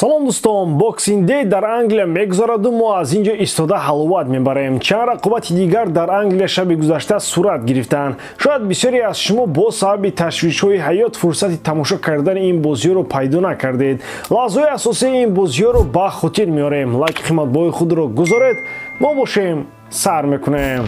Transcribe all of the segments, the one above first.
Салом, дӯстон! Boxing Day дар Англия мегузараду мо аз ин ҷо истода ҳаловат мебарем. Чанд рақобати дигар дар Англия шаби гузашта сурат гирифтанд. Шояд бисёре аз шумо бо сабаби ташвишҳои ҳаёт фурсати тамошо кардани ин бозиҳоро пайдо накардед. Лаҳзаҳои асосии ин бозиҳоро ба хотир меорем. Лайки қиматбоҳои худро гузоред, мо бошем, сар мекунем.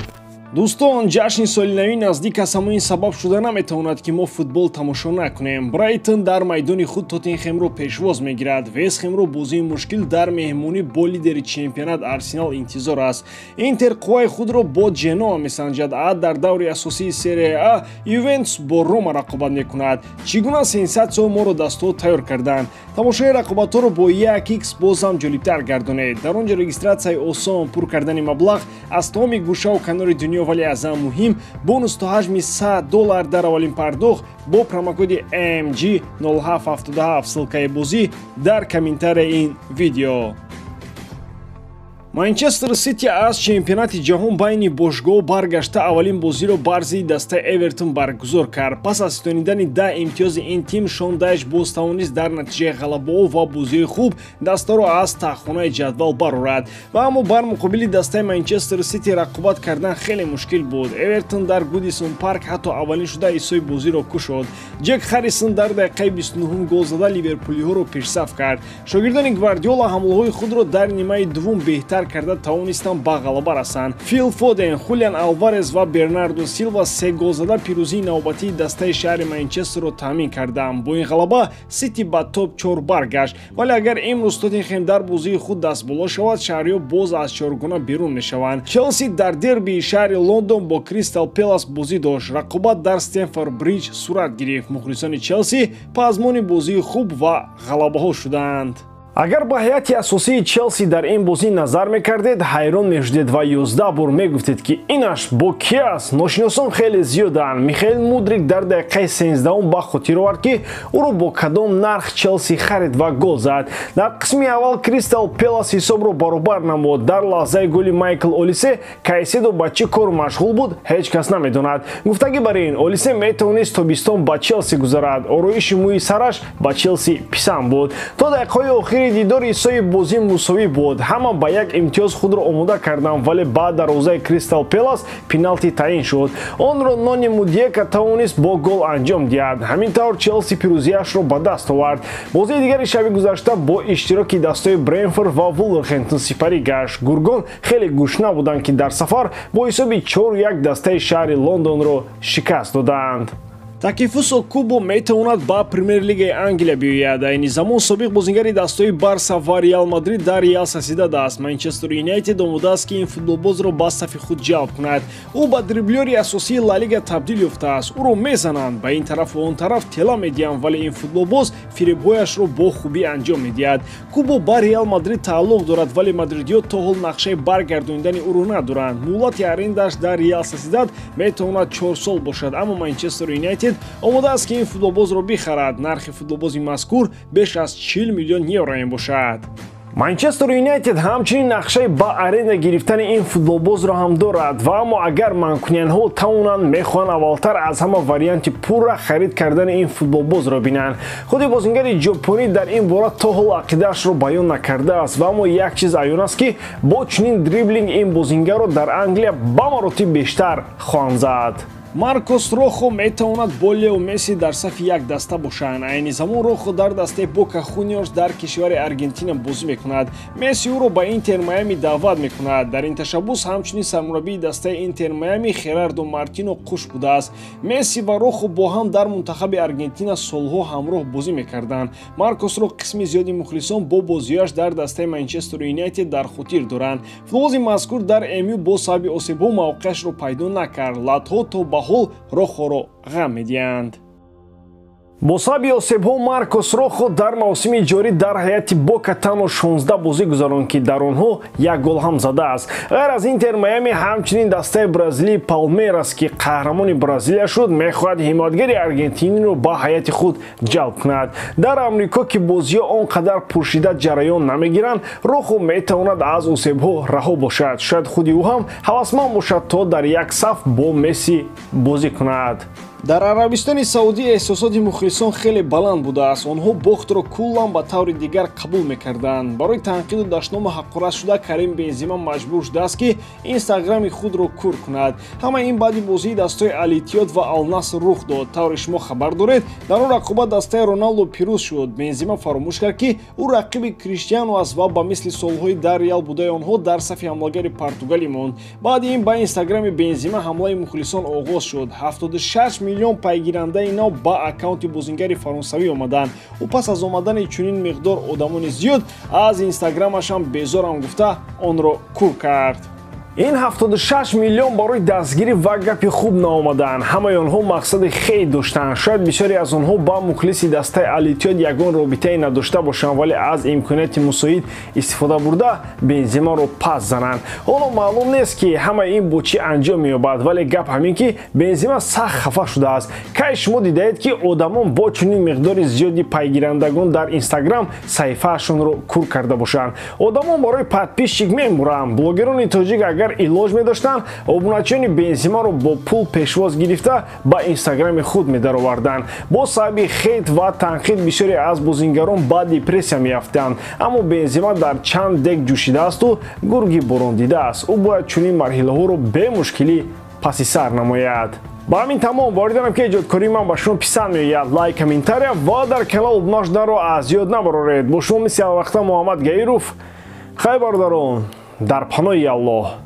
Дӯстон, ҷашни соли навӣ наздик аст, аммо ин сабаб шуда наметавонад, ки мо футбол тамошо накунем. Брайтон дар майдони худ Тоттенхемро пешвоз мегирад. Вестхемро бозии мушкил дар меҳмонӣ бо лидери чемпионат Арсенал интизор аст. Интер қувваи худро бо Ҷеноа месанҷад, а дар даври асосии Серия А Ювентус бо Рома рақобат мекунад. Чӣ гуна сенсатсияҳо моро дастҳо тайёр карданд? Тамошои рақобатҳоро бо 1x боз ҳам ҷолибтар гардонед. Дар он ҷо регистратсияи осон, пур кардани маблағ аз тамоми гӯшаву канори дунё, вале аз ҳам муҳим бонус то ҳаҷми $100 дар аввалин пардохт бо промокоди MG0777. Ссылкаи бозӣ дар комментарияи ин видео. Манчестер Сити аз чемпионати ҷаҳон байни бошгоҳ баргашта, аввалин бозиро бар зидди дастаи Эвертон баргузор кард. Пас аз ситонидани 10 имтиёзи ин тим, Шон Дайч боз тавонист дар натиҷаи ғалабаҳо ва бозиҳои хуб дастаро аз таҳхонаи ҷадвал барорад. Ва аммо бар муқобили дастаи Манчестер Сити рақобат кардан хеле мушкил буд. Эвертон дар Гудисон Парк ҳатто аввалин шуда ҳиссои бозиро кушод. Ҷек Харрисон дар дақиқаи 29 гол зада, ливерпулиҳоро пешсаф кард. Шогирдони Гвардиола ҳамлаҳои худро дар нимаи дуввум беҳтар карда тавонистанд ба ғалаба расанд. Фил Фоден, Хулиан Алварес ва Бернардо Силва се гол зада, пирӯзии навбатии дастаи шаҳри Манчестерро таъмин карданд. Бо ин ғалаба Сити ба топ 4 баргашт, вале агар имрӯз Тоттенхем дар бозии худ дастболо шавад, шаҳриҳо боз аз чоргона берун мешаванд. Челси дар дербии шаҳри Лондон бо Кристал Пелас бозӣ дошт. Рақобат дар Стемфорд Бриҷ сурат гирифт. Мухлисони Челси пазмони бозии хуб ва ғалабаҳо шуданд. Агар ба ҳайати асосии Челси дар ин бозӣ назар мекардед, ҳайрон мешудед ва 11 бор мегуфтед, ки инаш бо ки аст. Ношиносон хеле зиёданд. Михаил Мудрик дар дақиқаи 13 ба хотир овард, ки ӯро бо кадом нарх Челси харид ва гол зад. Дар қисми аввал Кристал Пелас ҳисобро баробар намуд. Дар лаҳзаи голи Майкл Олисе Кайседо ба чӣ кор машғул буд, ҳеҷ кас намедонад. Гуфтагӣ бар ин, Олисе метавонист тобистон ба Челси гузарад. Ороиши мӯи сараш ба Челси писанд буд. То дақиқаҳои охири дидори ҳиссои бозӣ мусовӣ буд. Ҳама ба як имтиёз худро омода карданд, вале баъд дарвозаи Кристал Пелас пеналти таъин шуд. Онро Нони Мудиека тавонист бо гол анҷом диҳад. Ҳамин тавр Челси пирӯзиашро ба даст овард. Бозии дигари шаби гузашта бо иштироки дастаи Бренфорд ва Вулверхэмптон сипарӣ гашт. Гургон хеле гушна буданд, ки дар сафар бо ҳисоби 4-1 дастаи шаҳри Лондонро шикаст доданд. Такефусо Кубо метавонад ба Премер-лигаи Англия биёяд. Айни замон собиқ бозингари дастаи Барса ва Реал Мадрид дар Реал Сосьедад аст. Манчестер Юнайтед омодааст, ки ин футболбозро ба сафи худ ҷалб кунад. Ӯ ба дриблёри асосии Ла Лига табдил ёфтааст. Ӯро мезананд, ба ин тарафу он тараф тела медиҳанд, вале ин футболбоз фиребҳояшро бо хубӣ анҷом медиҳад. Кубо ба Реал Мадрид тааллуқ дорад, вале мадридиҳо то ҳол нақшаи баргардонидани ӯро надоранд. Муҳлати арендааш дар Реал Сосьедад метавонад 4 сол бошад, аммо Манчестер Юнайтед омода аст, ки ин футболбозро бихарад. Нархи футболбози мазкур беш аз 40 миллион евро мебошад. Манчестер Юнайтед ҳамчунин нақшаи ба аренда гирифтани ин футболбозро ҳам дорад, ва аммо агар манкуниянҳо тавонанд, мехоҳанд аввалтар аз ҳама варианти пурра харид кардани ин футболбозро бинанд. Худи бозингари ҷопонӣ дар ин бора то ҳол ақидаашро баён накардааст, ва аммо як чиз аён аст, ки бо чунин дриблинг ин бозингарро дар Англия ба маротиб бештар хоҳанд зад. Маркос Рохо метавонад бо Лео Месси дар сафи як даста бошанд. Айни замон Рохо дар дастаи Бока Хуниорс дар кишвари Аргентина бозӣ мекунад. Месси ӯро ба Интер Майами даъват мекунад. Дар ин ташаббус ҳамчунин сармураббии дастаи Интер Майами Херардо Мартино қуш будааст. Месси ва Рохо бо ҳам дар мунтахаби Аргентина солҳо ҳамроҳ бозӣ мекарданд. Маркосро қисми зиёди мухлисон бо бозиҳояш дар дастаи Манчестер Юнайтед дар хотир доранд. Футболбози мазкур дар МЮ бо сабаби осебҳо мавқеашро пайдо накард. Латҳо то ба ҳол Рохоро ғам медиҳанд. Бо сабаби осебҳо Маркос Рохо дар мавсими ҷорӣ дар ҳайати Бока танҳо 16 бозӣ гузаронд, ки дар онҳо як гол ҳам задааст. Ғайр аз Интер Майами ҳамчунин дастаи бразилии Палмерас, ки қаҳрамони Бразилия шуд, мехоҳад ҳимоятгари аргентиниро ба ҳайати худ ҷалб кунад. Дар Амрико, ки бозиҳо он қадар пуршиддат ҷараён намегиранд, Рохо метавонад аз осебҳо раҳо бошад. Шояд худи ӯ ҳам ҳавасманд бошад, то дар як саф бо Месси бозӣ кунад. Дар Арабистони Саудӣ эҳсосоти мухлисон мухлисон хеле баланд будааст. Онҳо бохтро куллан ба таври дигар қабул мекарданд. Барои танқиду дашному ҳақорат шуда Карим Бензима маҷбур шудааст, ки инстаграми худро кур кунад. Ҳама ин баъди бозии дастаи Алитиёд ва Алнаср рух дод. Тавре шумо хабар доред, дар он рақобат дастаи Роналдо пирӯз шуд. Бензима фаромӯш кард, ки ӯ рақиби Криштиану аст ва ба мисли солҳои дар Реал будаи онҳо дар сафи ҳамлагари Португалӣ монд. Баъди ин ба инстаграми Бензима ҳамлаи мухлисон оғоз шуд. 76 миллион пайгирандаи нав ба аккаунти бозингари фаронсавӣ омаданд. Ӯ пас аз омадани чунин миқдор одамони зиёд аз инстаграмашам безорам гуфта, онро кур кард. Ин 76 миллион барои дастгирӣ ва гапи хуб наомаданд. Ҳамаи онҳо мақсади хейт доштанд. Шояд бисёре аз онҳо ба мухлиси дастаи Алитиёд ягон робитае надошта бошанд, вале аз имконияти мусоид истифода бурда Бензимаро пас зананд. Ҳоло маълум нест, ки ҳамаи ин бо чӣ анҷом меёбад, вале гап ҳамин, ки Бензима сахт хафа шудааст. Кай шумо дидаед, ки одамон бо чунин миқдори зиёди пайгирандагон дар инстаграм саҳифаашонро кур карда бошанд? Одамон барои подписчик мемуранд. Блогерони тоҷик агар илоҷ медоштанд, обуначиёни Бензимаро бо пул пешвоз гирифта ба инстаграми худ медароварданд. Бо сабаби хейт ва танқид бисёре аз бозингарон ба депрессия меафтанд, аммо Бензима дар чанд дег ҷӯшидаасту гурги борондидааст. Ӯ бояд чунин марҳилаҳоро бемушкилӣ паси сар намояд. Ба ҳамин тамом. Боварӣ дорам, ки эҷодкории ман ба шумо писанд меояд. Лайк, комментария ва дар канал обуна шуданро аз ёд набароред. Бо шумо мисли ҳарвақта Муҳаммад Гаиров. Хайр, бародарон, дар паноҳи Аллоҳ.